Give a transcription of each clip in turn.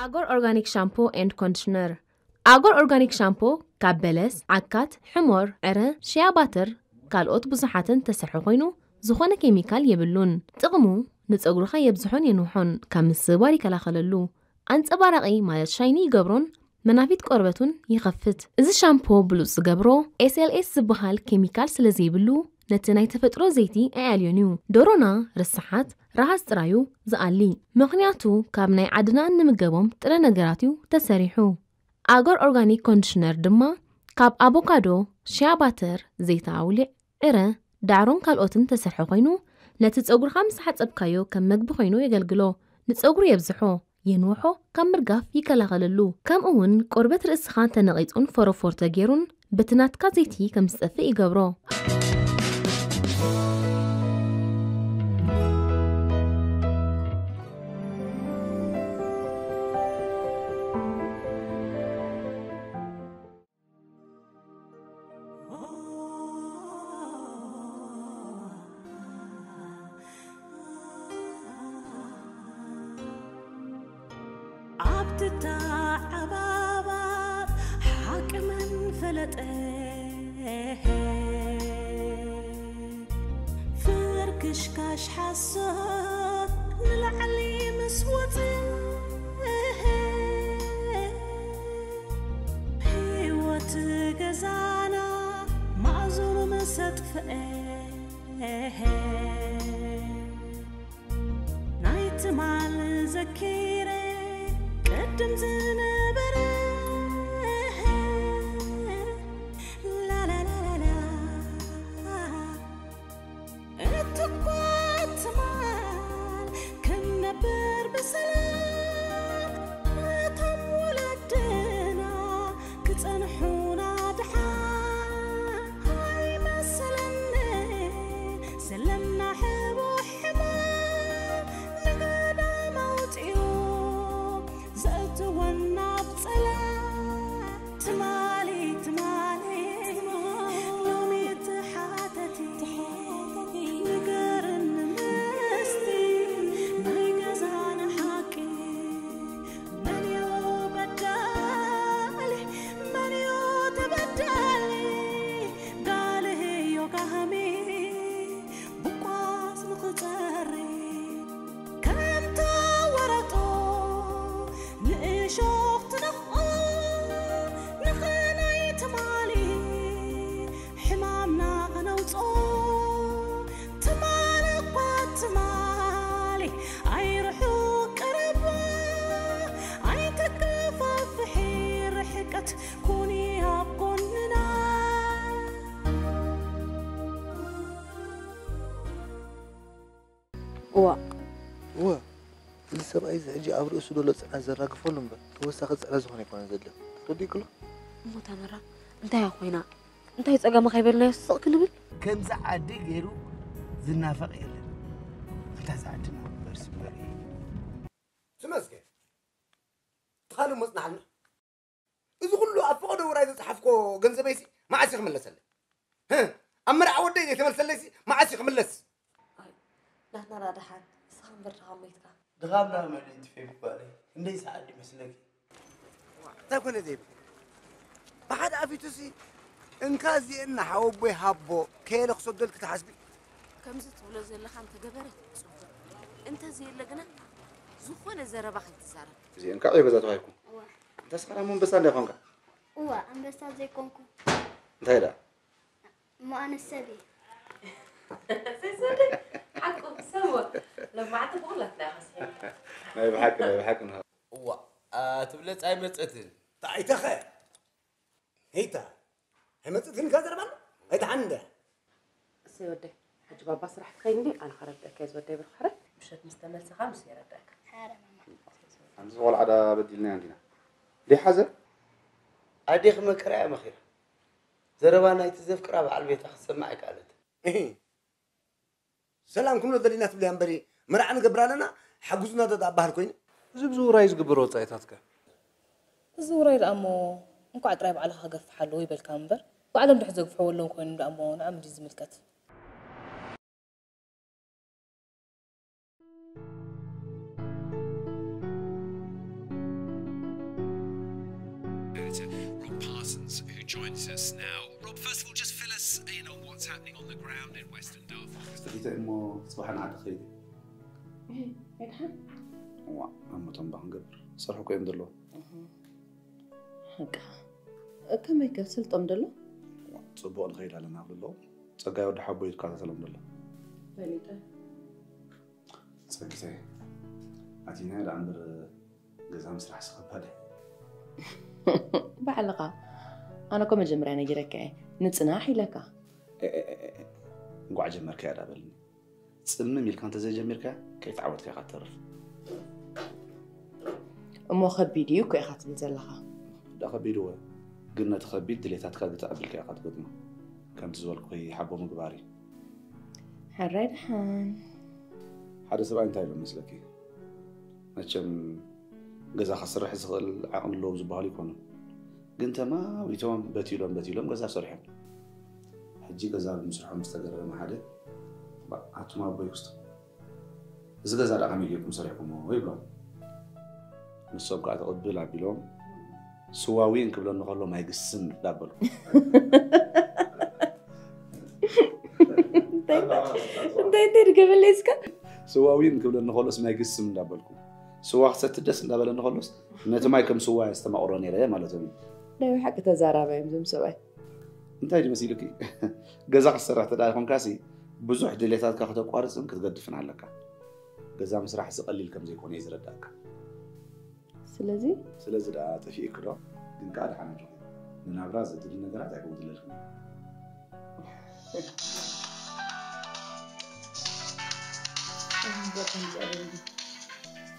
ኣጎር ኦርጋኒክ ሻምፖ ኤንድ ኮንዲሽነር። ኣጎር ኦርጋኒክ ሻምፖ ካብ በለስ፣ ዓካት፣ ሕሞር፣ ዕረ፣ ሽያ ባተር ካልኦት ብዙሓትን ተሰርሐ ኮይኑ ዝኾነ ኬሚካል የብሉን። ጥቕሙ ንፀጉርኻ የብዝሖን የንውሖን ካብ ምስባር ይከላኸለሉ። ኣንፀባራቒ ማለት ሻይኒ ይገብሮን መናፊት ቆርበቱን ይኸፍት። እዚ ሻምፖ ብሉፅ ዝገብሮ ኤስኤልኤስ ዝበሃል ኬሚካል ስለ ዘይብሉ ነቲ ናይ ተፈጥሮ ዘይቲ ኣያልዮን እዩ። ዶሮና ርስሓት ረሃፅ ጥራዩ ዝኣሊ። ምኽንያቱ ካብ ናይ ዓድና እንምገቦም ጥረ ነገራት እዩ ተሰሪሑ። ኣጎር ኦርጋኒክ ኮንዲሽነር ድማ ካብ ኣቮካዶ፣ ሽያ ባተር፣ ዘይታ ኣውሊዕ፣ ዕረ፣ ዳዕሮን ካልኦትን ተሰርሐ ኮይኑ ነቲ ጸጉርኻ ምስ ሓጸብካዮ ከም መግቢ ኮይኑ የገልግሎ። ንጸጉሩ የብዝሖ፣ የንውሖ፣ ካብ ምርጋፍ ይከላኸለሉ። ከምኡ እውን ቆርበት ርእስኻ ተነቒጹን ፎሮፎር ተገይሩን በቲ ናትካ ዘይቲ ከም ዝጠፍእ ይገብሮ። ኣብቲ ተዓባባብ ሓቂ መን ፈለጠ? ፍርክሽካሽ ሓሶት ንላዕሊ ምስ ወፀ፣ ህይወት ገዛና ማእዝኑ ምስ ኣጥፍአ፣ ናይ ትማል ዘኪረ ቅድም ዝነበረ፣ ላላላላላ። እትኳ ትማል ክንነብር ብሰላም፣ እቶም ወለድና ክጸንሑና ድሓን ኣይመሰለኒ። ዘለና ሕቡእ ሕማም ንገዳም ኣውጺኡ ዘእትወና ኣብ ጸላም። ትማሊ፣ ትማሊ፣ ሎሚ ተሓተቲ፣ ንገርኒ ምስቲ ናይ ገዛና ሓቂ። መን እዩ በዳሊ፣ መን እዩ ተበዳሊ? ጋልህዮ ጋህሚ ብቋስ ንኽጸሪ፣ ከምታ ወረጦ ንእሾኽ ትነኽኦ፣ ንኽናይ ትማሊ ሕማምና ኸነውፅኦ። ትማሊ እኳ ትማሊ ኣይርሑቕ ቀረባ፣ ኣይተከፋፍሒ ርሕቀት ኩኒ ኣብ ጎንና። እዋ። እወ፣ እዚ ሰብኣይ እዚ ሕጂ ኣብ ርእሱ ዘሎ ጽዕነት ዘራግፈሉ እምበር፣ ተወሳኺ ጽዕነት ዝኾነ ኣይኮነን ዘድልዮ። ተረዲእክሎ? እሞ ታምራ፣ እንታይ እያ ኮይና? እንታይ ጸገማ ከይበልናዮ ስቕ ክንብል? ከምዚ ዓዲ ገይሩ ዝናፈቕ የለን። ኣንታ እዚ ዓዲ እምበር ስምበር እዩ። ተመስገን። ብኻልእ መጽናሕልና። እዚ ኩሉ ኣብ ፈቐዶ ውራይ ዝጸሓፍኮ ገንዘበይሲ መዓስ እዩ ክምለሰለይ? ህ? ኣብ መርዓ ወደይ ዘይተመልሰለይሲ መዓስ እዩ ክምለስ? ኣይ፣ ናትና ደሓን፣ ንስኻ እምበር ድኻ ሞይትካ። ድኻም ናብ መን እዩ ትፌ ይባለይ? ክንደይ ሰዓት ይመስለኪ? እንታይ ኮነ ዘይብል? ብሓደ ኣፊቱሲ እንካ እዚኤን ንሓወቦይ ሃቦ ከየለ ክሰደልኪ ትሓስቢ? ከምዚ ትብሎ ዘለኻ እንተገበረ ጽቡቕ። እንተዘየለ ግና ዝኾነ ዘረባ ከይትዛረብ። እዚኤን ከዓ ገዛ ተባሂልኩም። እዋ። እንተ ስኻ ደሞ ኣንበሳ እንዳ ይኾንካ? እዋ፣ ኣንበሳ ዘይኮንኩ። እንታይ ደኣ? እሞ ኣነ ሰብ እየ። ሰይሰደ፣ ሓቁ፣ ሰብ እዋ። ሎማዕንቲ ብኹላትና ኢኻ ስሒብካ። ናይ ብሓቂ፣ ናይ ብሓቂ ንሃ-። እዋ፣ ኣ፣ ትብለጽ ኣይመጸትን። ታይተኸ? ሄይታ፣ ኣይመጸትን ኢልካ ዘረባ ኣሎ? ኣይትሓንደ። እሰይ ወደይ፣ ሕጂ ባባ ስራሕ ትኸይድ እንዲ፣ ኣነ ኸረድአካ እየ ዝወደይ ብሩኽ ሕራይ። ምሸት ምስ ተመልሰኻ ምስ የረድአካ። ሓረ ማማ። ሓንቲ ቆልዓ ዳ በዲልናያ እንዲና። ደይ ሓዘ? ኣዴኺ መከራ እያ መኺራ። ዘረባ ናይቲ ዘፍቅራ በዓል ቤታ ክትሰምዕ ኣይከኣለትን። እሂ። ሰላም ክንብሎ ደሊና ትብለያ እምበሪ፣ መርዓ ንገብር ኣለና፣ ሓግዙና ዶ ደኣ በሃል ኮይኑ? እዚ ኣብዚ ውራይ ዝግበር ወጻኢታት ከ? እዚ ውራይ ደኣ እሞ እንኳዕ ጥራይ ባዕልኻ ክገፍሕ ኣለዎ ይበልካ እምበር፣ ባዕሎም ድሕር ዘግፍሕዎ ኣለዎም ኮይኖም ደኣ እሞ ንዖም ድዩ ዝምልከት? Joins us now. Rob, first of all, just fill us in on what's happening on the ground in Western Darfur. ተፊተ እሞ ጽባሕ ንዓዲ ኸይድ። ኣይድሓን ዋ እሞ ተንባ ክንገብር ሰርሑ እኮ እዮም ዘለዉ። ሓቃ ከመይ ከ ስልጦም ደሎ? ጽቡቕ ንኸይድ ኣለና ብሎ ጸጋይ ወዲ ሓቦ ይትከታተሎም ዘሎ። ፈሊጠ ጸጊተ ኣቲና ደኣ እምበር ገዛ ምስራሕ ስኸባድ። ባዕልኻ ኣነ እኮ መጀመርያ ነጊረካ እየ ንጽናሕ ኢለካ። እንኳዕ ጀመርካያ ዳበልኒ። ጽምም ኢልካ እንተዘይጀሚርካ ከይተዓወትካ ኢኻ ትተርፍ። እሞ ከቢድ እዩ እኮ ኢኻ ትብል ዘለኻ። ዳ ከቢድዎ ግን ነቲ ከቢድ ድሌታትካ ግትዕ ኣቢልካ ኢኻ ትገጥሞ። ከምቲ ዝበልኩኺ ሓቦ ምግባር እዩ። ሕራይ ደሓን። ሓደ ሰብኣይ እንታይ ኢሎም መስለኪ? መቸም ገዛ ክስርሕ ዝኽእል ዓቕሚ ኣለዎም ዝበሃሉ ይኮኑ። ግን ተማዊቶም በቲሎም በቲሎም ገዛ ሰሪሖም። ሕጂ ገዛ ብምስርሖም ዝተገረመ ሓደ ኣቱም ኣቦይ ክስቶ እዚ ገዛ ደኣ ከመይ ጌርኩም ሰሪሕኩሞ ይብሎም። ንሶም ከዓ ተቕብል ኣቢሎም ስዋ ዊን ክብለኒ ከሎ ማይ ግስም እንዳበልኩ እንታይ እንታይ ድገበለይ እስከ ስዋ ዊን ክብለኒ ከሎስ ማይ ግስም እንዳበልኩ ስዋ ክሰቲ ደስ እንዳበለኒ ከሎስ ነቲ ማይ ከም ስዋ የስተማቕሮ ነይረ ማለት እዩ። ናይ ሓቂ ተዛራባይ እዮም ዞም ሰብኣይ። እንታይ ድመሲሉኪ? ገዛ ክትሰርሕ ተዳ ይኮንካሲ ብዙሕ ድሌታትካ ክተቋርፅን ክትገድፍን ኣለካ። ገዛ ምስራሕ ዝቐሊል ከም ዘይኮነ እዩ ዝረዳእካ። ስለዚ ስለዚ ደኣ ጠፊእክ ዶ? ግን ከዓ ደሓን ኣለኹ። ንናብራ ዘድሊ ነገራት ኣይከውድለልክን።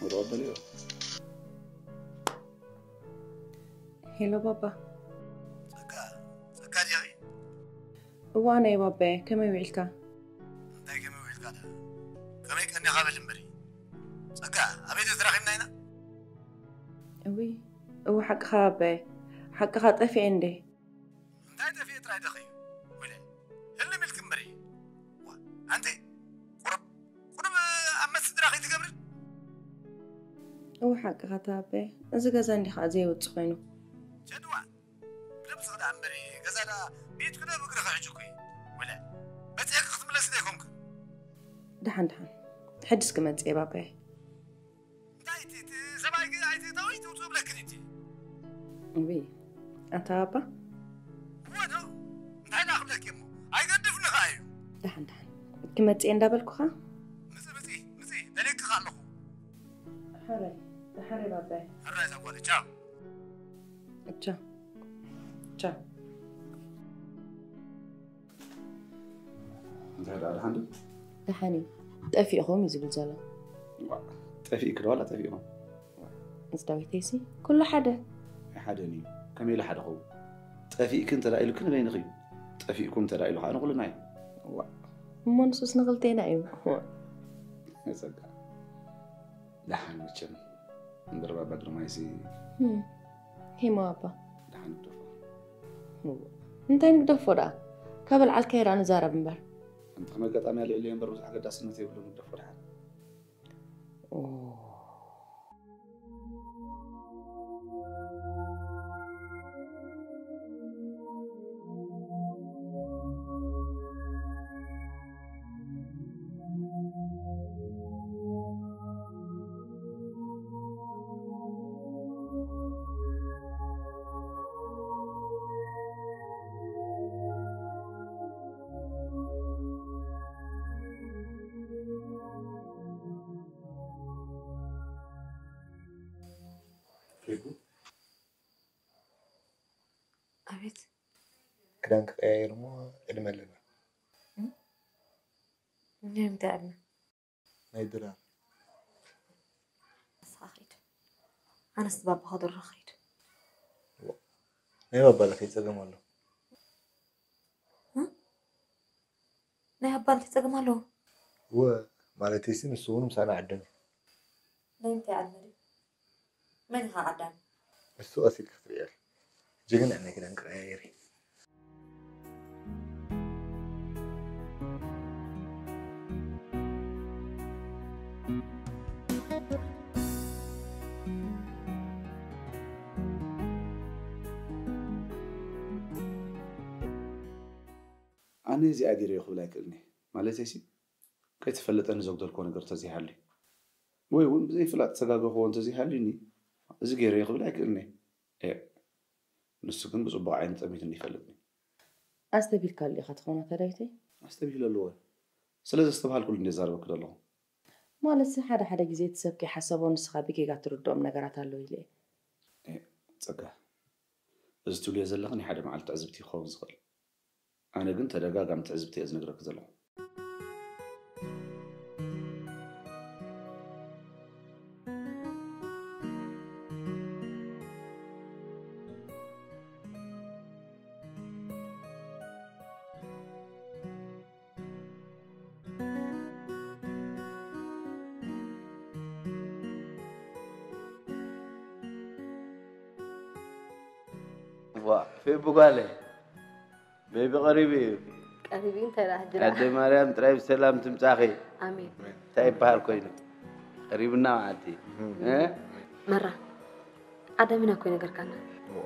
ወደ ቀበሌ ሄሎ ባባ። ጸጋ ጸጋ ዲኺ? እዋ ናይ ባባየ ከመይ ውዒልካ? እንታይ ከመይ ውዒልካ ደኣ? ከመይ ቀኒኻ በል እምበሪ። ጸጋ ኣበይ ተራኺብና ኢና? እዊ እዊ ሓቅኻ ባባየ ሓቅኻ ጠፊኤ እንዴ? እንታይ ጠፊኤ ጥራይ ደኸዩ? ወለ ህልም ኢልክ እምበሪ። ዋ ኣንተ ቁሩብ ቁሩብ ኣብ መስድራ ከይትገብርን እዊ ሓቅኻ ተባባየ እዚ ገዛ እንዲ ከዓ ዘይወፅ ኮይኑ ጀድዋ ብደምስኽ ደኣ እምበሪ ገዛ ደኣ ቤትኩ ዶ ብእግርኻ ሕጂ እኮ እዩ ወለ መፅአክ ክትምለስ ዶ ኣይኮንክን ደሓን ደሓን ሕድስ ክመፅእ ባባየ እንታይ እቲ እቲ ሰብኣይ ግን ኣይትእተዊ ትውፅኡ ብለክን እቲ እዊ ኣታ ባባ እወ ዶ እንታይ ደኣ ክብለኪ እሞ ኣይገድፍኒ ከዓ እዩ ደሓን ደሓን ክመፅእ እንዳበልኩኻ ምፂ ምፂ ምፂ ደሊክኻ ኣለኹ ሕራይ ሕራይ ባባየ ሕራይ እዛ ጓል ቻው ቻው ቻው እንታይ ደኣ ደሓን ዶ? ደሓን እዩ ጠፊእኹም እዩ ዝብል ዘሎ ጠፊእክ ዶ ዋላ ጠፊእኹም? እዚ ዳዊተይሲ ኩሉ ሓደ ኣይሓደን እዩ ከመይ ኢሉ ሓደ ኸውን? ጠፊእክ እንተ ኢሉክ ንበይንኽ እዩ። ጠፊእኩም እንተ ኢሉ ከዓ ንኹልና እዩ። እሞ ንሱስ ንኽልቴና እዩ ጸጋ ደሓን መቸም እምበር ባባ ግርማይሲ ሂሞ ኣባ ደሓን ግደፎ እንታይ ንግደፎ ደኣ ካብ ኣልዓልካዮ ደኣ ንዛረብ እምበር እንተ ከም ኣጋጣሚ ኣልዕልዮ እምበር ብዙሕ ኣገዳስነት የብሉን ግደፎ ደሓን ኣቤት ክዳን ክቀያየር እሞ ዕድመ ኣለና እንታይ ምተዕድመ ናይ ድራር ንስኻ ኸይድ ኣነስ ባባ ከድሮ ኸይድ ናይ ባባ ለኸይ ጸገም ኣሎ ናይ ኣባ እንታይ ጸገም ኣለዎ ወ ማለተይሲ ንሱ እውን ምሳና ዓደም እዩ ናይ ምንታይ ዓድመ ድዩ መን ኢኻ ዓዳሚ ንሱ ቀስ ኢልካ ክትሪኦ ኢኺ ሕጂ ግን ናይ ክዳን ክቀያየር እዩ ኣነ እዚኣ ገይረዮ ክብል ኣይክእልኒ። ማለተይሲ፣ ከይተፈለጠኒ ዘጉደልክዎ ነገር እንተዘይሃልዩ፣ ወይ እውን ብዘይፍላጥ ዝተጋገኽዎ እንተዘይሃልዩኒ፣ እዚ ገይረዮ ክብል ኣይክእልኒ። ኤእ፣ ንሱ ግን ብጽቡቕ ዓይኒ ጠሚቱኒ ይፈልጥኒ። ኣስተብሂልካሉ ኢኻ ትኸውን ኣታ ዳዊተይ? ኣስተብሂለ ኣለዎ። ስለ ዘስተብሃልኩሉ እንደ ዛረበኪ ዘለኹ። ማለትሲ ሓደ ሓደ ግዜ እቲ ሰብ ከይሓሰቦ ንስኻ ብጌጋ ትርድኦም ነገራት ኣለዉ ኢለ እየ። ኤእ፣ ጸጋ፣ እዚ ትብልዮ ዘለኺ ናይ ሓደ መዓልቲ ትዕዝብቲ ክኸውን ዝኽእል። ኣነ ግን ተደጋጋሚ ትዕዝብቲ እየ ዝነግረኪ ዘለኹ። ዋ፣ ፌቡ ጓለይ፣ ቤቢ ቀሪቡ እዩ። ቀሪቡ እዩ፣ እንታይ ደኣ ሕጂ ደኣ? ኣደ ማርያም ጥራይ ብሰላም ትምጻኺ። ኣሜን። እንታይ ይበሃል ኮይኑ? ቀሪቡና መዓልቲ። እ? መራ፣ ዓዳሚና እኮ ይነገርካና። ዋ፣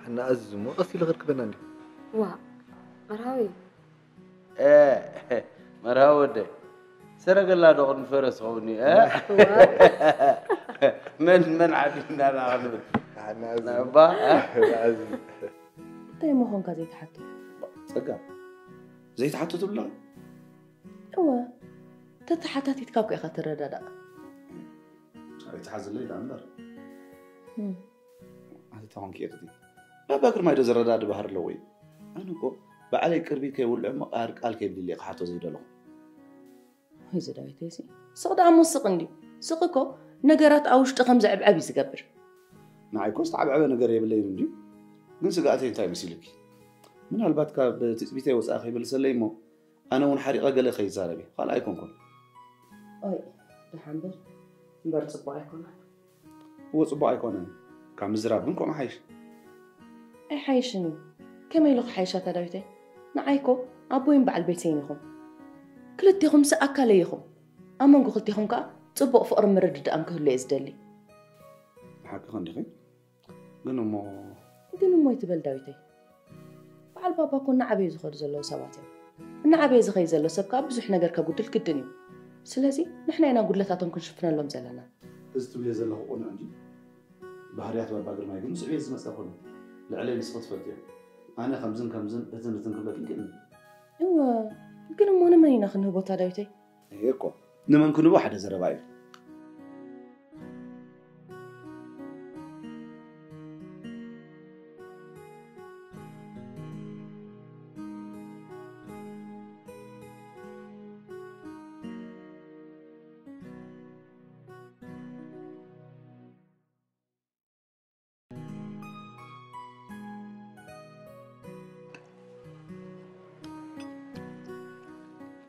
ሓና ኣዝዙ እሞ ቀስ ኢሉ ክርክበና እንዲ። ዋ፣ መርሃዊ። እ፣ መርሃዊ ወደ። ሰረገላ ዶ ቅድሚ ፈረስ ኸውን እዩ፣ እ? ዋ። መን፣ መን ዓዲምና ደኣ ክንብል? ሓና ኣዝዙ። ናባ፣ እ? ኣዝዙ። እንታይ ምዃንካ ዘይትሓቶ? ጸጋ፣ ዘይትሓቶ ትብሎ? እወ፣ ተተሓታቲትካ እኮ ኢኻ ትረዳዳእ። ኣይትሓዝለይ ደኣ እምበር። እም። ኣቲ ተኾንኪ እኽቲ። ባባ ግርማይ ዶ ዝረዳድ ባህሪ ኣለዎ እዩ? ኣነ እኮ ባዕለይ ቅርቢ ከይውልዕ እሞ ቃል ቃል ከይብልለይ ክሓቶ ዘይደለኹ። ወይ እዚ ዳዊተይ እዚ። ስቕ ደኣ እሞ ስቕ እንድዩ። ስቕ እኮ ነገራት ኣብ ውሽጢ ከም ዝዕብዕብ እዩ ዝገብር። ንዓይ እኮ ዝተዓብዐበ ነገር የብለይን እንድዩ። ግን ስግኣተይ እንታይ መሲሉኪ? ምናልባት ካብ ትጽቢተይ ወጻኢ ከይመልሰለይ እሞ ኣነ እውን ሓሪቐ ገለ ከይዛረብ እየ። ካልእ ኣይኮንኩን። ኦይ፣ ደሓን በል። እምበር ጽቡቕ ኣይኮነን። እወ፣ ጽቡቕ ኣይኮነን። ካብ ምዝራብ ግን ከምኡ ሓይሽ። ኣይሓይሽን እዩ። ከመይ ኢሉ ክሓይሽ ኣታ ዳዊተይ? ንዓይ እኮ ኣቦይን በዓል ቤተይን ኢኹም። ክልቴኹምሲ ኣካለይ ኢኹም። ኣብ መንጎ ክልቴኹም ከኣ ጽቡቕ ፍቕርን ምርድዳእን ክህሉ እየ ዝደሊ። ብሓቂ ክንዲኺ? ግን እሞ ግን እሞ ኣይትበል ዳዊተይ። በዓል ባባ እኮ እናዓበዩ ዝኸዱ ዘለዉ ሰባት እዮም። እናዓበየ ዝኸይድ ዘሎ ሰብ ከኣ ብዙሕ ነገር ከጉድል ግድን እዩ። ስለዚ ንሕና ኢና ጉድለታቶም ክንሽፍነሎም ዘለና። እዚ ትብልዮ ዘለኹ ቅኑዕ እንድዩ። ባህርያት ባባ ግርማይ ግን ምስ ዕቤት ዝመጸ ኣይኮነን። ልዕለይ ንስኺ ትፈልጥዮ። ኣነ ከምዝን ከምዝን እትን እትን ክብለኪ ይክእልኒ። እወ፣ ግን እሞ ንመን ኢና ክንህቦ እታ ዳዊተይ? እየ እኮ፣ ንመን ክንህቦ ሓደ ዘረባ እዩ።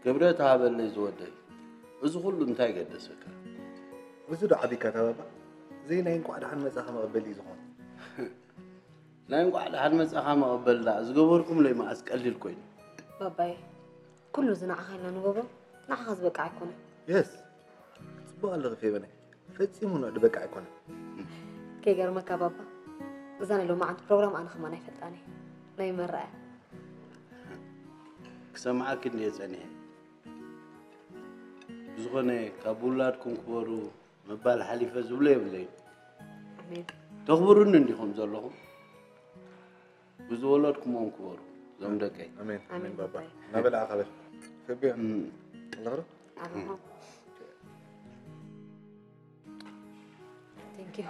ክብረት ሃበለይ ዝወደይ፣ እዚ ኩሉ እንታይ ገደሰካ? እዚ ዶ ዓቢካ እታ ባባ? ዘይ ናይ እንቋዕ ደሓን መጻኻ መቐበሊ እዩ ዝኾን። ናይ እንቋዕ ደሓን መጻኻ መቐበሊ ደኣ ዝገበርኩምለይ መዓስ ቀሊል ኮይኑ። ባባየ፣ ኩሉ እዚ ንዓኻ ኢልና ንገብሮ፣ ንዓኻ ዝበቅዕ ኣይኮነን። የስ፣ ጽቡቕ ኣለኺ ፌበነይ። ፈጺሙ ንዑ ዝበቅዕ ኣይኮነን። ከይገርመካ ባባ፣ እዛ ናይ ሎማዓንቲ ፕሮግራም ኣነ ከማን ኣይፈልጣን እየ። ናይ መርኣያ። ክሰምዓኪ እንድየ ጸኒሐ። ብዝኾነ ካብ ውላድኩም ክበሩ ምባል ሓሊፈ ዝብሎ የብለይን። ኣሜን። ተኽብሩኒ እንዲኹም ዘለኹም። ብዝወለድኩሞም ክበሩ እዞም ደቀይ። ኣሜን። ኣሜን ኣሜን ባባ። ባባይ። እናበላዕካ በል። ከቢር። እም። ኣለኽዶ? ኣለኹ። Thank you።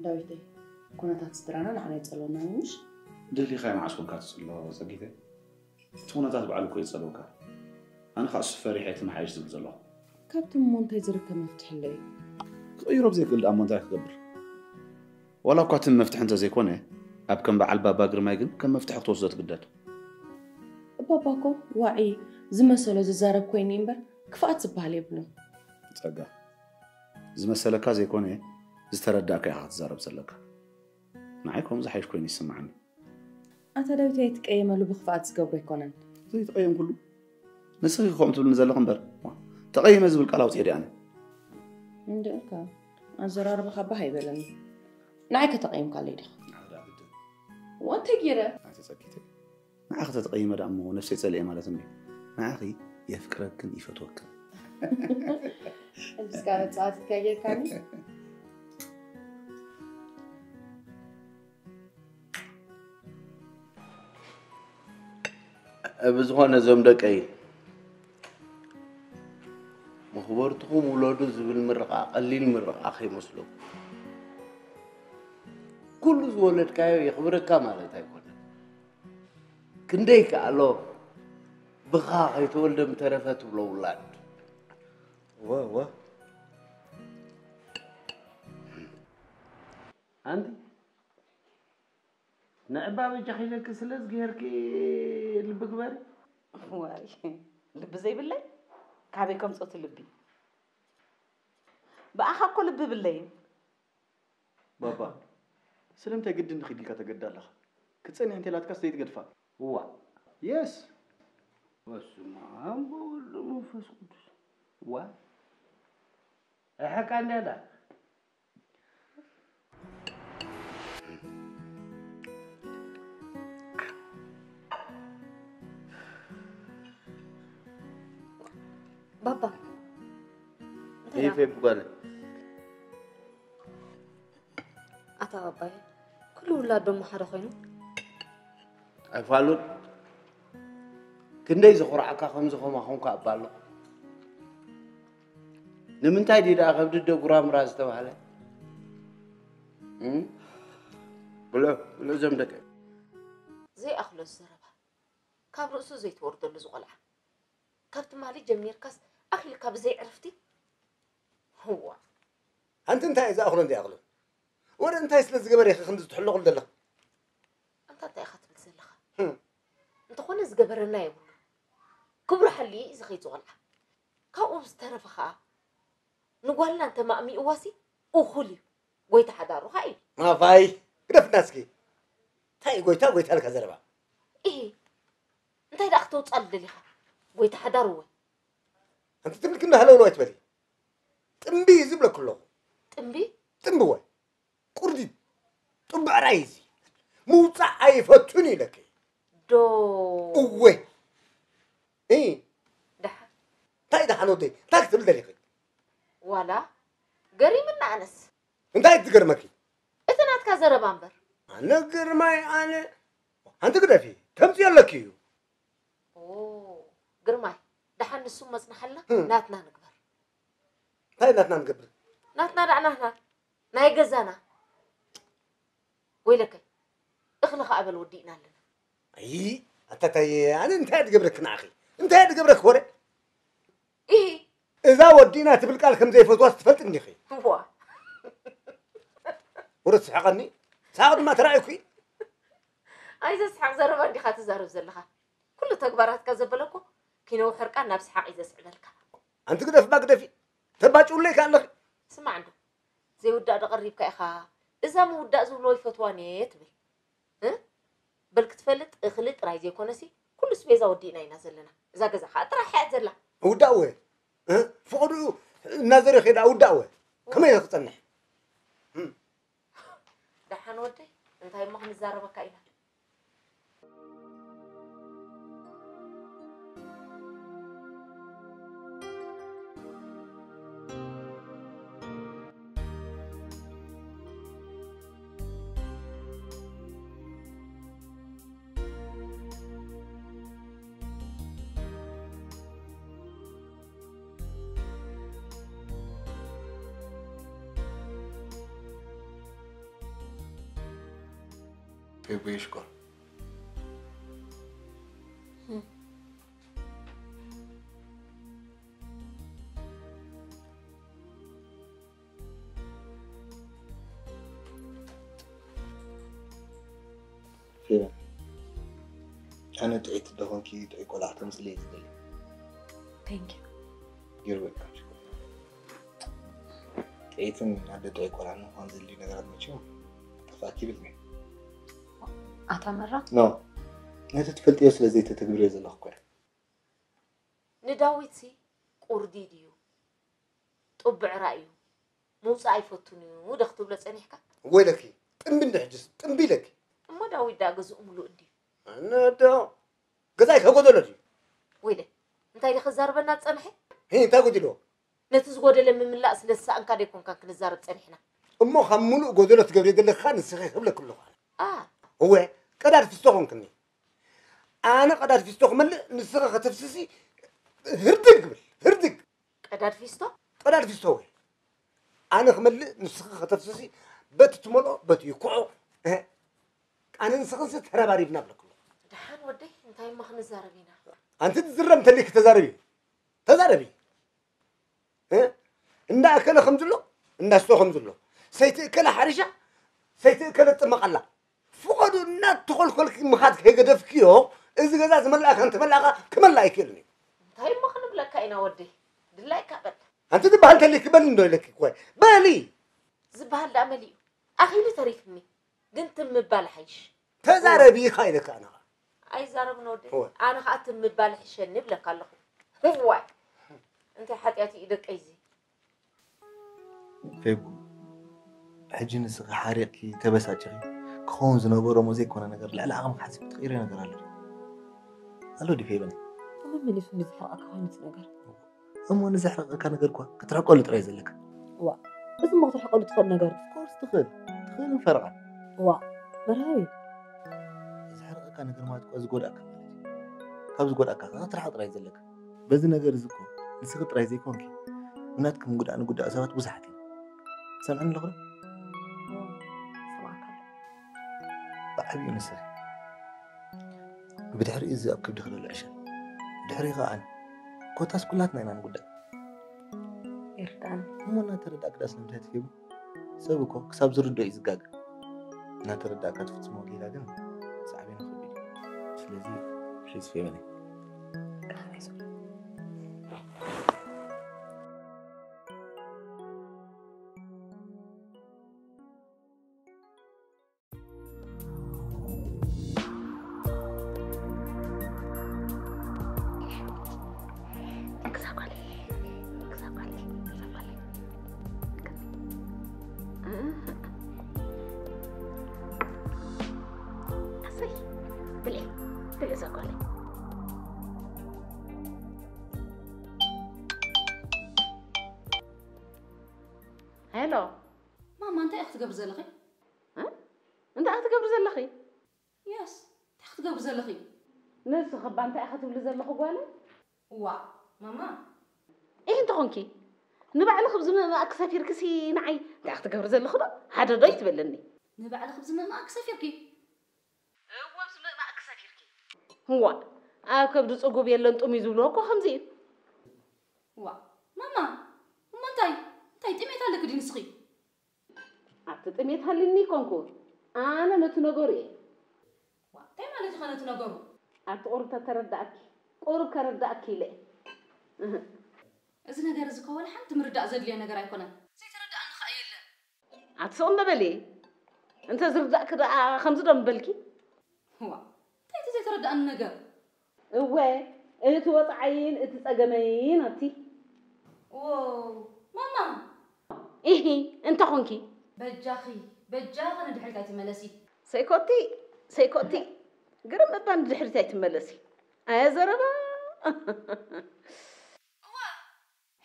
ዳዊተይ፣ ኩነታት ስድራና ንዓና ይጸልወና ምሽ? ደሊኻዮ መዓስ ኮንካ ትጽሎ ጸጊተይ? እቲ ኩነታት ባዕሉ እኮ ይጸልወካ። ኣነ ኸኣ እሱ ፈሪሐ እቲ መሓይሽ ዝብል ዘለኹ። ካብቲ እሞ እንታይ ዝርከብ መፍትሒ ኣሎ እዩ? ክቕይሮ ብዘይክእል ደኣ እሞ እንታይ ክገብር? ዋላ እኳ እቲ መፍትሒ እንተዘይኮነ፣ ኣብ ከም በዓል ባባ ግርማይ ግን ከም መፍትሒ ክትወስዶ ትግደድ። ባባ እኮ ዋዒ ዝመሰሎ ዝዛረብ ኮይኑ እምበር ክፍኣት ዝበሃል የብሉን። ጸጋ፣ ዝመሰለካ ዘይኮነ ዝተረዳእካ ኢኻ ክትዛረብ ዘለካ። ንዓይ ከምኡ ዝሓይሽ ኮይኑ ይስምዓኒ። ኣታ ዳዊት ኣይትቀየመሉ፣ ብኽፍኣት ዝገብሮ ኣይኮነን። ዘይተቐየምኩሉ ንስኺ ከምኡ ትብልኒ ዘለኹ እምበር፣ ዋ፣ ተቐይመ ዝብል ቃል ኣውፅኤ ድየ ኣነ? እንድእልካ ኣዘራርባኻ ባህ ኣይበለኒ። ንዓይ ከተቐይምካለይ ዲኻ? ሓደ ግድን። ወንተ ጊረ። ኣይተጸኪተ። ንዓኺ ተተቐይመ ደኣ እሞ ነፍሰይ ጸሊኤ ማለት እንድዩ። ንዓኺ የፍቅረክን ይፈትወክን። ሕጅስ ካብ መጻወቲትካ ጌርካኒ? ብዝኾነ እዞም ደቀይ፣ መኽበርትኹም ውለዱ ዝብል ምርቓ ቀሊል ምርቓ ከይመስለኩም። ኩሉ ዝወለድካዮ የኽብረካ ማለት ኣይኮነን። ክንደይ ከኣሎ ብኻ ከይተወልደ ምተረፈ ትብሎ ውላድ። እወ፣ እወ። ኣንቲ ንዕባ በጃኺ ኢለኪ ስለ ዝገርኪ ልቢ ግበሪ። ዋይ፣ ልቢ ዘይብለይ ካበይ ከምጾት ልቢ? ብኣኻ እኮ ልቢ ብለይን። ባባ፣ ስለምንታይ ግድን ንኺድ ኢልካ ተገድዳ ኣለኻ? ክትጸንሕ እንተላትካስ ዘይትገድፋ? እዋ። የስ። በስመ ኣብ ወወልድ ወመንፈስ ቅዱስ። እዋ። ኣይሓቃ እንድያ ኣላ። ባባ፣ እንታይ ይፌ ደኣ? ብጓለ። ኣታ ባባይ፣ ኩሉ ውላድ ደሞ ሓደ ኮይኑ? ኣይፋሉን። ክንደይ ዘኹርዓካ ከምዚ ከማኹም ከኣ እባ ኣሎ። ንምንታይ ድዩ ደኣ ከብዲ ኣደ ጉራምራ ዝተባህለ? እም? ብሎ፣ ብሎ እዞም ደቂ። ዘይኣኽሎ ዘረባ። ካብ ርእሱ ዘይተወርደሉ ዝቖልዓ። ካብ ትማሊ ጀሚርካስ ኣኺልካ ብዘይ ዕርፍቲ? ህዋ። ኣንቲ እንታይ እዩ ዝኣኽሎን ዘይኣኽሎን? ወረ እንታይ ስለ ዝገበረ ኢኺ ክንዲ ዝትሕለቑሉ ዘለኺ? ኣንታ እንታይ ኢኻ ትብል ዘለኻ? ህም። እንተኾነ ዝገበረና የብሉን። ክብሩ ሓልዩ እዩ ዝኸይድ ዝቖልዓ። ካብኡ ብዝተረፈ ኸኣ ንጓልና እንተማእሚእዋሲ እኹል እዩ። ጎይታ ሓዳሩ ኸኣ እዩ። ማፋይ፣ ግደፍና እስኪ። እንታይ እዩ ጎይታ፣ ጎይታ ኢልካ ዘረባ? እሂ፣ እንታይ ደኣ ክተውጻሉ ደሊኻ? ጎይታ ሓዳሩ ወይ? ኣንቲ ትብል ክንዲ ሃለውለው ኣይትበሊ። ጥምቢ እዩ ዝብለኪ ኣለኹ። ጥምቢ? ጥምቢ ወይ? ቁርዲድ። ጥቡዕ ራእይ እዚ። ምውጻእ ኣይፈቱን ኢለኪ። ዶ? እወ። እ። ደሓን። እንታይ ደሓን ወደይ? እንታይ ክትብል ደሊኺ? ዋላ ገሪምና ኣነስ። እንታይ ትገርመኪ? እቲ ናትካ ዘረባ እምበር። ኣነ ግርማይ ኣነ። ኣንቲ ግደፊ። ተምጽዮ ኣለኪ እዩ። ኦ፣ ግርማይ፣ ደሓን ንሱ መጽናሓልና፣ ህም። ናትና ንግበር። እንታይ ናትና ንገብር? ናትና ደኣ ናትና። ናይ ገዛና። ወይለከይ፣ እኽሊ ኸኣ በል ወዲእና ኣለና። ኣይ፣ ኣታታይ፣ ኣነ እንታይ ድገብረኪ ንዓኺ? እንታይ ድገብረኪ ወረ? ኢሂ። እዛ ወዲእና ትብል ቃል ከም ዘይፈትዋስ ትፈልጢ እንዲኺ? ዋ። ወረ ትስሕቐኒ? ሰሓቕ ድማ ተራእዩኪ? ኣይዘስሕቕ ዘረባ እንዲኻ ትዛረብ ዘለኻ። ኩሉ ተግባራትካ ዘበለ እኮ ኪነዊ ሕርቃን ናብ ሰሓቕ እዩ ዘስዕበልካ። ኣንቲ ግደፍባ ግደፊ። ተባጭውለይ ከኣ ኣለኺ። ስማዕ እንዶ፣ ዘይውዳእ ዶ ቀሪብካ ኢኻ? እዛ ምውዳእ ዝብሎ ይፈትዋን እየ ትብል። እ? በል ክትፈልጥ እኽሊ ጥራይ ዘይኮነሲ፣ ኩሉ ስቤዛ ወዲእና ኢና ዘለና። እዛ ገዛ ኸኣ ጥራሕ እያ ዘላ። ውዳእ ወ? እ? ፍቕዱ እናዘረ ኸይዳ ውዳእ ወ? ከመይ ኢለ ክጸንሕ? እም። ደሓን ወደይ፣ እንታይ እሞ ክንዛረበካ ኢና? ፌቦ የሽኮር። ፌበን፣ ኣነ ጥዕይቲ እንተኾንኪ ጥዑይ ቆልዓ ክተምፅእለይ እየ ዝደሊ። Thank you። You're welcome። ጥዕይትን ኣደ ጥዑይ ቆልዓ ንምዃን ዘድልዩ ነገራት መቸም ጠፋእኪ ይብል እየ። ኣታ መራ? No። ነቲ ትፈልጥዮ ስለ ዘይተተግብርዮ ዘለኹ እኮ እያ። ንዳዊትሲ ቁርዲድ እዩ፣ ጥቡዕ ራእዩ፣ ምውፃእ ኣይፈቱን እዩ ዶ ክትብሎ ፀኒሕካ? ወይለኪ፣ ጥንቢ እንዲ ሕጅስ ጥንቢ ኢለኪ። እሞ ዳዊት ደኣ ገዝኡ ምሉእ እንድዩ። ኣነዶ ገዛይ ከጎደሎ ድዩ? ወይለ፣ እንታይ ዶ ክዛረበና ዝፀንሐ? ሂ፣ እንታይ ጎዲልዎ? ነቲ ዝጎደለ ምምላእ ስለ ዝሰኣንካ ዶ ኣይኮንካን ክንዛረብ ፀኒሕና? እሞ ካብ ምሉእ ጎደሎ ትገብርዮ ዘለኺ ንስኺ ክብለኪ ኣለኹ ኣነ። ኣ፣ እወ፣ ቀዳድ ፊስቶ ኮንክኒ። ኣነ ቀዳድ ፊስቶ ክመልእ ንስኺ ከተፍስሲ ህርድግ ብል፣ ህርድግ። ቀዳድ ፊስቶ? ቀዳድ ፊስቶ ወይ ኣነ ክመልእ ንስኺ ከተፍስሲ በቲ ትመልኦ በቲ ይኩዖ። እህ፣ ኣነ ንስኽንሲ ተረባሪብና ብለክሎ። ደሓን ወደይ እንታይ እሞ ክንዛረብ ኢና? ኣንቲ ትዝረብ እንተሊኪ ተዛረቢ። ተዛረቢ። እ? እንዳ እከለ ከም ዝሎ እንዳ ስቶ ከም ዝሎ ሰይቲ እከለ ሓሪሻ ሰይቲ እከለ ትጥመቕ ኣላ። ፍቐዱ እናተኾልኮልኪ ምኻድ ከይገደፍክዮ እዚ ገዛ ዝመላእካ እንተመላእካ ክመላእ ኣይክእልን እዩ። እንታይ እሞ ክንብለካ ኢና ወደይ? ድላይካ በል። ኣንቲ ዝበሃል እንተሊኪ በሊ እንዶ ኢለኪ እኮ በሊ። ዝበሃል ደኣ መሊኡ ኣኺሉ ተሪፍኒ። ግን ትም ምባል ሓይሽ። ተዛረቢ ኢኻ ኢለካ ኣነ ኸኣ። ኣይዛረብን ወደይ። እወ። ኣነ ኸኣ ትም ምባል ይሕሸኒ እብለካ ኣለኹ። እዋይ። እንታይ ሓጢኣት እዩ ደቀይዚ? ፌቡ፣ ሕጂ ንስኺ ሓሪቕኪ ተበሳጭኺ ክኸውን ዝነበሮ እሞ ዘይኮነ ነገር ልዕሊ ዓቕምኪ ሓሲብኪ ትቕይርዮ ነገር ኣሎ ድዩ? ኣሎ ድዩ ፌበን? መመሊሱ ንዝሕርቐካ ኮይኑ እቲ ነገር። እሞ ንዘሕርቐካ ነገር እኳ ክትርሕቀሉ ጥራይ እዩ ዘለካ። ዋእ፣ እዚ እሞ ክትርሕቀሉ ትኽእል ነገር ድዩ? Of course ትኽእል። ትኽእልን ፈረቓን። ዋእ፣ መርሃዊ። ዘሕርቐካ ነገር ማለት እኮ ዝጎድኣካ ማለት እዩ። ካብ ዝጎድኣካ ከኣ ክትርሓቕ ጥራይ እዩ ዘለካ። በዚ ነገር እዚ እኮ ንስኺ ጥራይ ዘይኮንኪ ብናትኪ ምጉዳእ ንጉዳእ ሰባት ብዙሓት እዮም። ትሰምዕኒ ኣለኹ ዶ? ሰማዕካ ኣለኹ። ብዓብዩ ንስኺ ብድሕሪኡ እዚ ኣብ ከብድኺ ዘሎ ዕሸል ብድሕሪኡ ኸኣ ኣነ ኮታስ ኩላትና ኢና ንጉዳእ። ይርዳን። እሞ እናተረዳእኪ ደኣ ስለምንታይ ትፌቡ? ሰብ እኮ ክሳብ ዝርድኦ እዩ ዝጋገ። እናተረዳእካ ትፍጽሞ ጌጋ ግን ሳዕቤኑ ከቢድ እዩ። ስለዚ ፕሊዝ ፌበነይ። ሄሎ ማማ፣ እንታይ ኢኺ ትገብሪ ዘለኺ? እ? እንታይ ኢኺ ትገብሪ ዘለኺ? የስ፣ እንታይ ኢኺ ትገብሪ ዘለኺ? ንስኺ እባ እንታይ ኢኺ ትብሊ ዘለኺ ጓለይ? እዋእ ማማ። ኢሂ እንተኾንኪ ንባዕልኺ ብዝምእማእኪ ሰፊርኪሲ ንዓይ እንታይ ኢኺ ትገብሪ ዘለኺ ዶ? ሓደ ዶ ኣይትበልኒ? ንባዕልኺ ብዝምእማእኪ ሰፊርኪ? እወ ብዝምእማእኪ ሰፊርኪ። እዋእ ኣብ ከብዲ ጽጉብ የለን ጡም እዩ ዝብልዎ እኮ ከምዚ እዩ። እዋእ ማማ እሞ እንታይ እንታይ ጥሜት ኣለኪ ድዩ ንስኺ? ኣቲ ጥሜት ሃልዩኒ ኣይኮንኩን ኣነ ነቲ ነገሩ እየ። እንታይ ማለት ኢኸ ነቲ ነገሩ? ኣቲ ቁሩብ ተተረዳእኪ ቁሩብ ከረዳእኪ ኢለ እየ። እህ። እዚ ነገር እዚ እኮ ወላ ሓንቲ ምርዳእ ዘድልዮ ነገር ኣይኮነን። ዘይተረድኣኒ ኸኣ የለን። ኣቲ ስቕ እንዶ በሊ። እንተ ዝርዳእኪ ደኣ ከምዚ ዶ ምበልኪ? እዋ እንታይ እቲ ዘይተረድኣኒ ነገር? እወ እቲ ወጽዓይን እቲ ጸገመይን ኣቲ። ዎ ማማ። ኢሂ እንተ ኾንኪ። በጃኺ በጃኺ ንድሕሪት ኣይትመለሲ። ሰይኮቲ ሰይኮቲ ግርም እባ ንድሕሪት ኣይትመለሲ። ኣየ ዘረባ። እዋ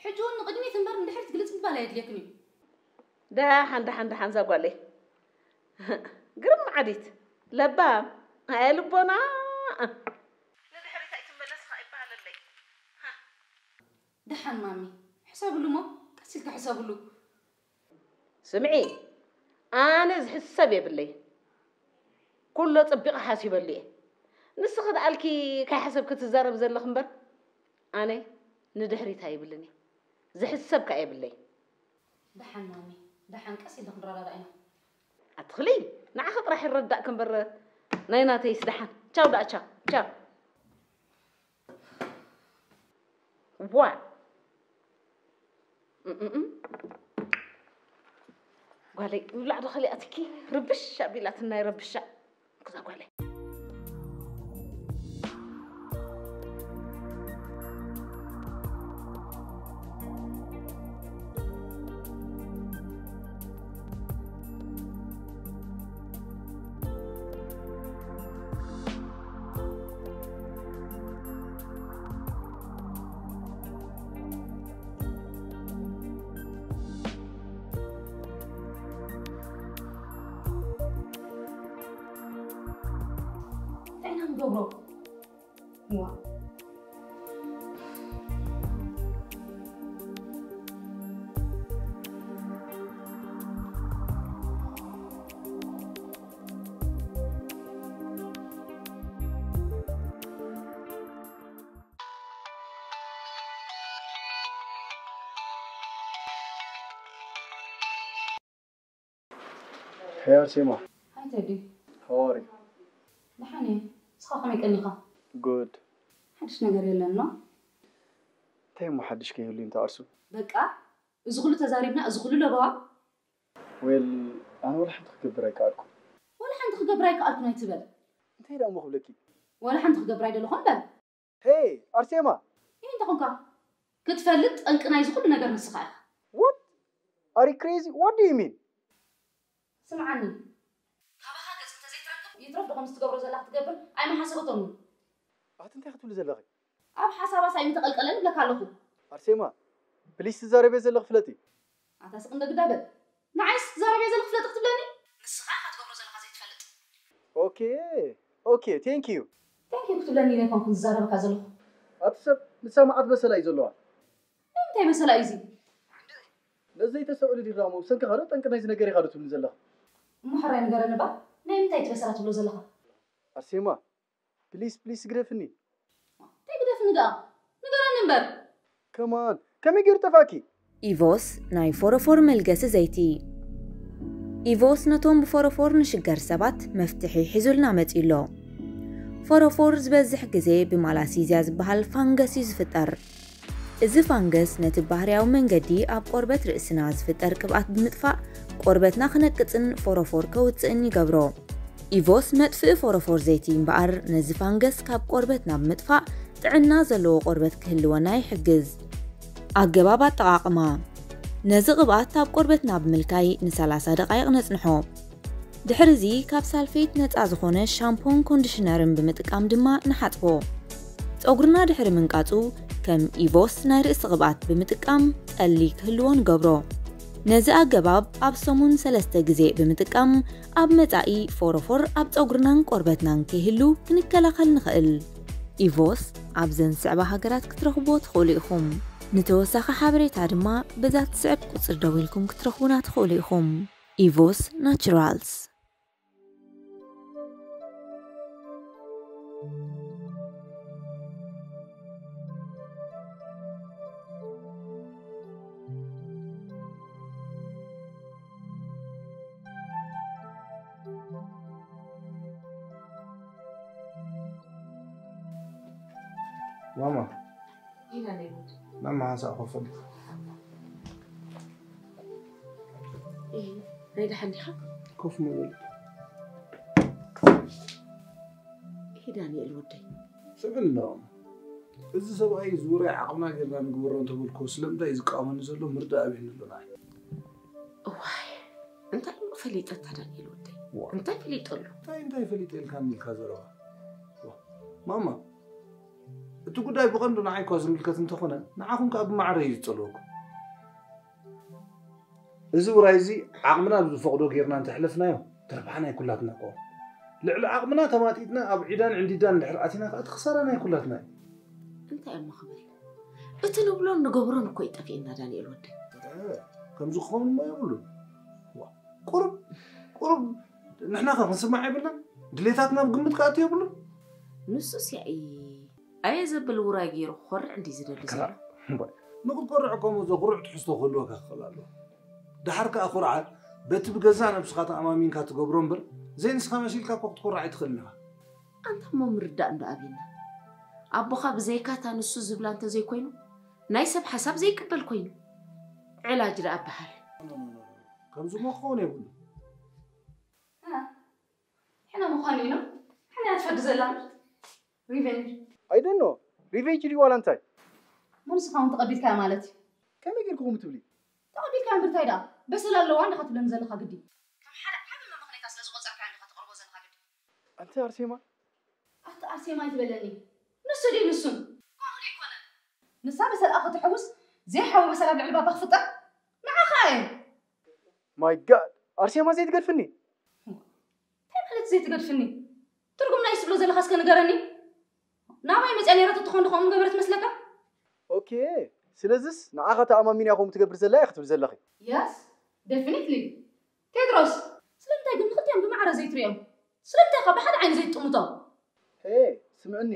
ሕጂ እውን ንቕድሚት እምበር ንድሕሪት ግልጽ ምባል ኣየድልየክን እዩ። ደሓን ደሓን ደሓን እዛ ጓለይ። ግርም መዓዲት ለባም ኣየ ልቦና። ንድሕሪት ኣይትመለስ ኸኣ ይበሃለለይ። ደሓን ማሚ ሕሰብሉ እሞ ቀስ ኢልካ ሕሰብሉ። ስምዒ ኣነ ዝሕሰብ የብለይ። ኩሎ ጽቢቕ ሓሲበሉ እየ። ንስኺ ደኣልኪ ከይሓሰብኪ ትዛረቢ ዘለኺ እምበር ኣነ ንድሕሪት ኣይብልን እየ። ዝሕሰብ ከኣ የብለይ። ደሓን ማሚ ደሓን ቀስ ኢልና ክንረዳዳእ ኢና። ኣትኽሊ ንዓኺ ጥራሕ ይረዳእኪ እምበር ናይ ናተይስ ደሓን። ቻው ደኣ ቻው ቻው። ዋ እምእም። ጓለይ ምብላዕ ዶ ከሊኣትኪ ርብሽ ኣቢላትና ይረብሻ። ክዛ ጓለይ ገብሮ። ዋ። Hey Arsema, ሃይ ቴዲ። How are you? ደሓን እየ። ንስኻ ከመይ ቀኒኻ? Good። ሓድሽ ነገር የለን ኖ? እንታይ እሞ ሓድሽ ከይህሉ እዩ ተኣርሱ? በቃ፣ እዚ ኩሉ ተዛሪብና፣ እዚ ኩሉ ለበዋ? Well፣ ኣነ ወላ ሓንቲ ክገብር ኣይከኣልኩ። ወላ ሓንቲ ክገብር ኣይከኣልኩን ኣይትበል። እንታይ ደኣ እሞ ክብለኪ? ወላ ሓንቲ ክገብር ኣይደለኹን በል። Hey ኣርሴማ! ይህ እንተኾንካ ክትፈልጥ ጠንቂ ናይዚ ኩሉ ነገር ንስኻ ኢኻ። What? Are you crazy? What do you mean? ስምዓኒ፣ ካባኻ ገጽ እንተዘይትረክብ ይትረፍ ዶ ከምዚ ትገብሮ ዘላ ክትገብር ኣይምሓሰበቶምን። ኣቲ እንታይ ክትብሊ ዘለኺ? ኣብ ሓሳባስ ኣይምተቐልቀለን እብለካ ኣለኹ። ኣርሴማ፣ ፕሊስ ትዛረብዮ ዘለኺ ፍለጢ። ኣታ ስቕ እንደ ግዳ በል። ንዓይስ ትዛረብዮ ዘለኺ ፍለጢ ክትብለኒ? ንስኻ ኢኻ ትገብሮ ዘለኻ ዘይትፈልጥ። ኦኬ ኦኬ፣ thank you። Thank you ክትብለኒ ኢለ ኣይኮንኩን ዝዛረበካ ዘለኹ። ኣቲ ሰብ ንሳ መዓት በሰላ እዩ ዘለዋ። ናይ ምንታይ በሰላ እዩ እዚ? ነዚ ዘይተሰዕሉ ዲራሞ ብሰንኪ ካልኦት ጠንቂ ናይዚ ነገር ኢኻ ዶ ትብልኒ ዘለኻ? እሞ ሕራይ ንገረኒ እባ፣ ናይ ምንታይ እቲ በሰላ ትብሎ ዘለኻ? ኣርሴማ፣ ፕሊስ ፕሊስ ግደፍኒ። እንታይ ግደፍኒ ደኣ? ንገረኒ እምበር። ከማን ከመይ ገይሩ ጠፋእኪ? ኢቮስ ናይ ፎረፎር መልገሲ ዘይቲ። ኢቮስ ነቶም ብፎረፎር ንሽገር ሰባት መፍትሒ ሒዙልና መጺኡ ኣሎ። ፎረፎር ዝበዝሕ ግዜ ብማላሲዝያ ዝበሃል ፋንገስ እዩ ዝፍጠር። እዚ ፋንገስ ነቲ ባህርያዊ መንገዲ ኣብ ቆርበት ርእስና ዝፍጠር ቅብኣት ብምጥፋእ ቆርበትና ክነቅጽን ፎረፎር ከውጽእን ይገብሮ። ኢቮስ መጥፍኢ ፎረፎር ዘይቲ እምበኣር ነዚ ፋንገስ ካብ ቆርበትና ብምጥፋእ ጥዕና ዘለዎ ቆርበት ክህልወና ይሕግዝ። ኣገባብ ኣጠቓቕማ። ነዚ ቅብኣት ኣብ ቆርበትና ብምልካይ ንሰላሳ ደቓይቕ ነጽንሖ። ድሕርዚ ካብ ሳልፌት ነጻ ዝኾነ ሻምፖን ኮንዲሽነርን ብምጥቃም ድማ ንሓጽቦ። ጸጉርና ድሕሪ ምንቃጹ ከም ኢቮስ ናይ ርእሲ ቅብኣት ብምጥቃም ጠሊ ክህልዎ ንገብሮ። ነዚ ኣገባብ ኣብ ሰሙን ሰለስተ ግዜ ብምጥቃም ኣብ መጻኢ ፎሮፎር ኣብ ጸጉርናን ቆርበትናን ከይህሉ ክንከላኸል ንኽእል። ኢቮስ ኣብዘን ዝስዕባ ሃገራት ክትረኽብዎ ትኽእሉ ኢኹም። ንተወሳኺ ሓበሬታ ድማ በዛ ትስዕብ ቁጽሪ ደዊልኩም ክትረኽቡና ትኽእሉ ኢኹም። ኢቮስ ናቹራልስ። ማማ ኢና ናይ ወድ ናብ መሓንሳእ ኮፍ በል። ናይ ደሓን ዲኻ? ኮፍ ምበል። ይሄ ዳንኤል ወደይ ስምዕኒ ኣለዎም። እዚ ሰብኣይ እዚ ውራይ ዓቕምና ጌርና ንግበሮ እንተበልኩ ስለምንታይ እዩ ዝቃወመኒ ዘሎ ምርዳእ ኣብየኒ ኣሎ ንዓይ። እዋይ እንታይ እሞ ፈሊጠታ ዳንኤል ወደይ ዋ። እንታይ ፈሊጠሉ? እንታይ እንታይ ፈሊጠ ኢልካ ኢልካ ዘረባ ዋ። ማማ እቲ ጉዳይ ብቐንዱ ንዓይ እኳ ዝምልከት እንተኾነ ንዓኹም ከኣ ብማዕረ እዩ ዝጸልወኩም። እዚ ውራይ እዚ ዓቕምና ብዝፈቕዶ ጌርና እንተሕለፍናዮ እቲ ረብሓ ናይ ኩላትና እኮ። ልዕሊ ዓቕምና ተማጢጥና ኣብ ዒዳን ዕንዲዳን እንድሕር ኣቲና ከኣ እቲ ክሳራ ናይ ኩላትና እዩ። እንታይ እሞ ክብል እቲ ንብሎን ንገብሮን እኮ ይጠፍኤና ዳንኤል ወደይ። ከምዚ ክኸውን እሞ የብሉን። ዋ፣ ቁሩብ ቁሩብ ንሕና ከ ክንስማዕ የብልናን? ድሌታትና ኣብ ግምት ከኣቱ የብሉን? ንሱስ ያኢ ኣየ ዘብል ውራይ ገይሩ ክኾርዕ እንዲ ዝደሊ ዘሎ። ንክትኮርዕ እኮ እሞ ዘኹርዕ ትሕዝቶ ክህልወካ ክኽእል ኣለዎ። ደሓር ከኣ ኩርዓት በቲ ብገዛእ ነብስኻ ተኣማሚንካ ትገብሮ እምበር ዘይንስኻ መሲልካ እኮ ክትኮርዕ ኣይትኽእልን ኢኻ። ኣንታ እሞ ምርዳእ እንዶ ኣብየና። ኣቦኻ ብዘይካታ ንሱ ዝብላ እንተዘይኮይኑ ናይ ሰብ ሓሳብ ዘይቅበል ኮይኑ። ዕላጅ ደኣ በሃል። ከምዚ እሞ ክኸውን የብሉን። ሕነ ምዃኑ እዩ ነው። ሕነ እያ ትፈዲ ዘላ ሪቨንጅ። I don't know. ሪቨንጅ ድዩ ዋላ እንታይ? ሞ ንስኻ እውን ተቐቢልካያ ማለት እዩ። ከመይ ጌርኩኹም ትብሊ? ተቐቢልካያ እምበር እንታይ ደኣ በሰላ ኣለዋ እንዲኻ ትብለኒ ዘለኻ ግዲ? ከም ሓደ ዓቢ መመኽነይታ ስለ ዝቖጸርካያ እንዲኻ ተቕርቦ ዘለኻ ግዲ። ኣንቲ ኣርሴማ ኣቲ ኣርሴማ ኣይትበለኒ። ንሱ ድዩ ንሱን? ከምኡ ዶ ኣይኮነን? ንሳ በሰልኣ ከተሕውስ ዘይሓዊ በሰላ ኣብ ልዕሊ ባባ ክፍጠር ንዓኻ እየ። My God! ኣርሴማ ዘይትገድፍኒ? እንታይ ማለት ዘይትገድፍኒ? ትርጉም ናይ ስብሎ ዘለኻ እስከ ንገረኒ። ናባይ መፅያ ነይራቶ ትኾን ዶ ከምኡ ምገበረት መስለካ? ኦኬ፣ ስለዚስ ንዓኻ ተኣማሚና ከምኡ ትገብር ዘላ እያ ክትብል ዘለኺ? Yes, definitely. ቴድሮስ፣ ስለምንታይ ግን ንክልቲኦም ብማዕረ ዘይትሪኦም? ስለምንታይ ኸ ብሓደ ዓይኒ ዘይትጥምቶም? ሄ፣ ስምዕኒ፣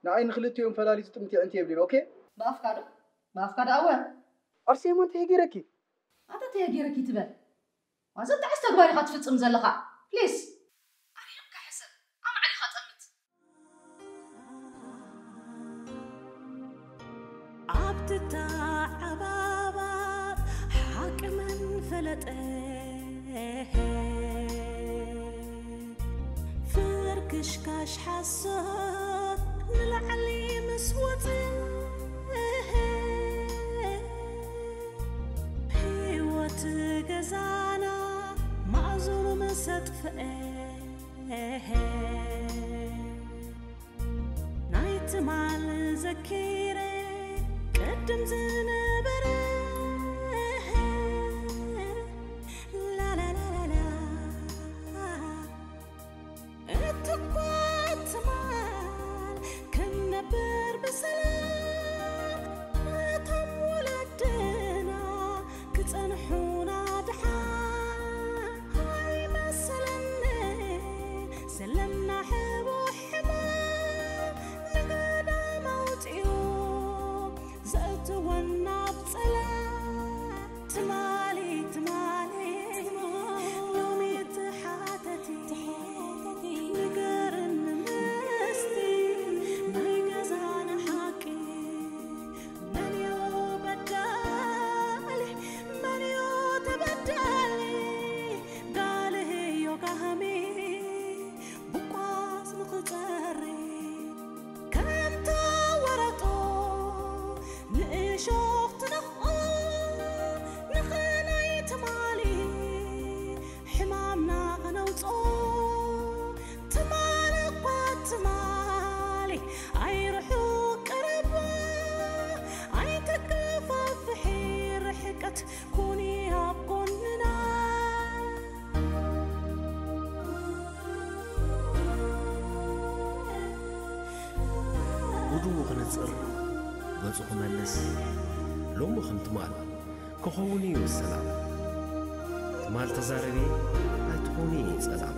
ንዓይ ንክልቲኦም ፈላሊቱ ጥምቲ ኣዕንቲ የብልን። ኦኬ? ብኣፍካ ዶ? ብኣፍካ ዶ ኣወ? ኣርሴማ እንታይ ገይረኪ? ኣታ እንታይ ገይረኪ ትበል? ዋዘ ጣዕስ ተግባር ኢኻ ትፍጽም ዘለኻ። ፕሊስ፣ ኣርሒቕካ ሕሰብ። ኣማዕዲኻ ጠምት። ኣብ ትተዓባባጥ ሓቂ መን ፈለጠ? ፍርክሽካሽ ሓሶት ንላዕሊ ምስ ወፀ፣ ህይወት ገዛና ማእዝኑ ምስ ኣጥፍአ፣ ናይ ትማል ዘኪረ ቅድም ዝነበረ፣ ላላላላላ። እትኳ ትማል ክንነብር ብሰላም፣ ነቶም ወለድና ክጸንሑና ድሓን ኣይመሰለኒ። ዘለና ሕቡእ ሕማም ንገዳም ኣውጺኡ ዘእትወና ኣብ ጸላም። ትማሊ ትማሊ ሎሚ ትሓተቲ፣ ንገርኒ ምስቲ ናይ ገዛና ሓቂ። መን እዩ በዳሊ? መን እዩ ተበዳሊ? ጋልህዮ ጋህሚ ብቋስ ንኽጸሪ፣ ከምታ ወረጦ ንእሾኽ ትነኽኦ፣ ንኽናይ ትማሊ ሕማምና ኸነውፅኦ። ትማሊ እኳ ትማሊ ኣይርሑቕ ቀረባ፣ ኣይተገፋፍሒ ርሕቀት ኩኒ ኣብ ጎንና። ጉድኡ ክነጽር፣ ገጹ ክመልስ፣ ሎሚ ከም ትማል ክኸውን እዩ ሰላም። ትማል ተዛረቢ ኣይትኾኒ ጸላም።